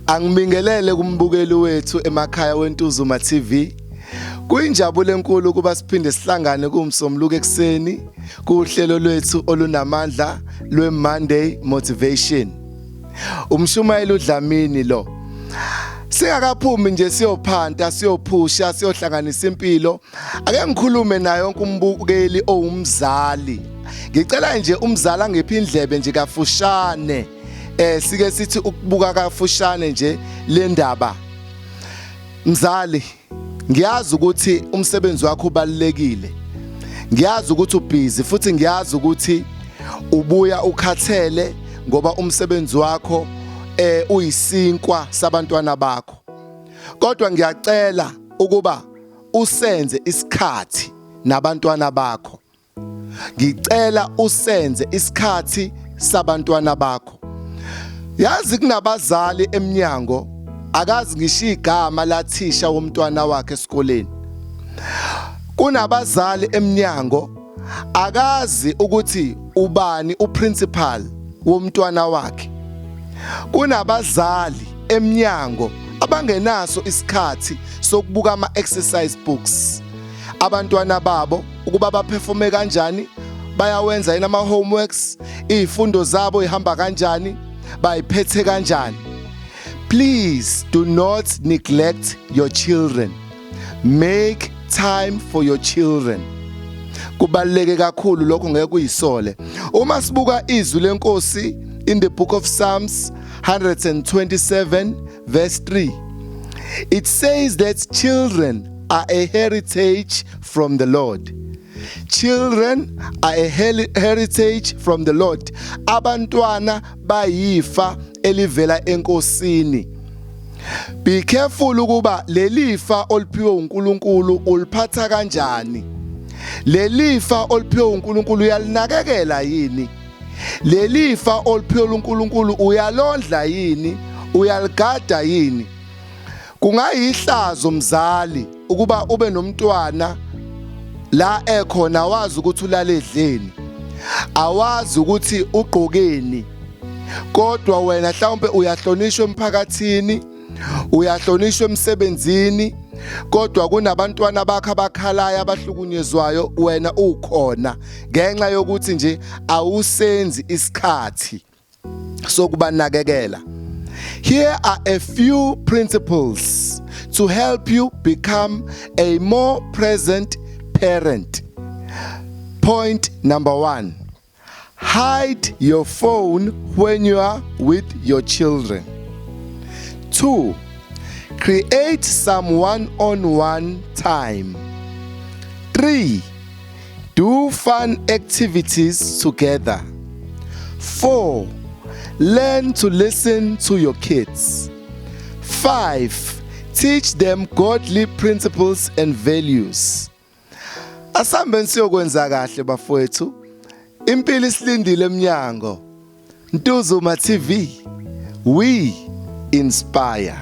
Angibingelele kumbukeli wethu emakhaya weNtuzuma TV. Kuyinjabulo enkulu ukuba siphinde sihlangane kuMsombuluko ekuseni kuhlelo lwethu olunamandla lwe-Monday Motivation. Umshumayeli uDlamini lo. Singakaphumi nje siyophanta, siyophusha, siyohlanganisa impilo. Ake ngikhulume naye wonke umbukeli owumzali. Ngicela nje umzali angiphe indlebe nje kafushane. Sike sithi ukubuka kafushane nje le ndaba. Mzali, ngiyazi ukuthi umsebenzi wakho ubalulekile. Ngiyazi ukuthi ubhizi futhi ngiyazi ukuthi ubuya ukhathele ngoba umsebenzi wakho uyisinkwa sabantwana bakho. Kodwa ngiyacela ukuba usenze isikhathi nabantwana bakho. Ngicela usenze isikhathi sabantwana bakho. Yazi kunabazali eminyango akazi ngisho igama lathisha womntwana wakhe esikoleni. Kunabazali eminyango akazi ukuthi ubani uprincipal womntwana wakhe. Kunabazali eminyango abangenaso isikhathi sokubuka ama exercise books abantwana babo ukuba baperforme kanjani, bayawenza yini ama homeworks, izifundo zabo ihamba kanjani, bayiphethe kanjani. Please do not neglect your children. Make time for your children. Kubaluleke kakhulu lokho, ngeke kuyisole. Uma sibuka izwi lenkosi in the book of Psalms 127 verse 3, it says that children are a heritage from the Lord. Children are a heritage from the Lord. Abantwana bayifa elivela enkosini. Be careful ukuba lelifa oliphiwe uNkulunkulu uliphatha kanjani. Lelifa oliphiwe uNkulunkulu uyalinakekela yini? Lelifa oliphiwe uNkulunkulu uyalondla yini? Uyaligada yini? Kungayihlazo mzali ukuba ube nomntwana la ekhona wazi ukuthi ulale edleni, awazi ukuthi ugqokeni, kodwa wena mhlawumbe uyahlonishwa emphakathini, uyahlonishwa emsebenzini, kodwa kunabantwana bakho abakhalayo abahlukunyezwayo wena ukhona ngenxa yokuthi nje awusenzi isikhathi sokubanakekela. Here are a few principles to help you become a more present parent. Point number 1. Hide your phone when you are with your children. 2. Create some one-on-one time. 3. Do fun activities together. 4. Learn to listen to your kids. 5. Teach them godly principles and values. Asambe siyokwenza kahle bafowethu. Impilo isilindile eminyango. Ntuzuma TV. We inspire.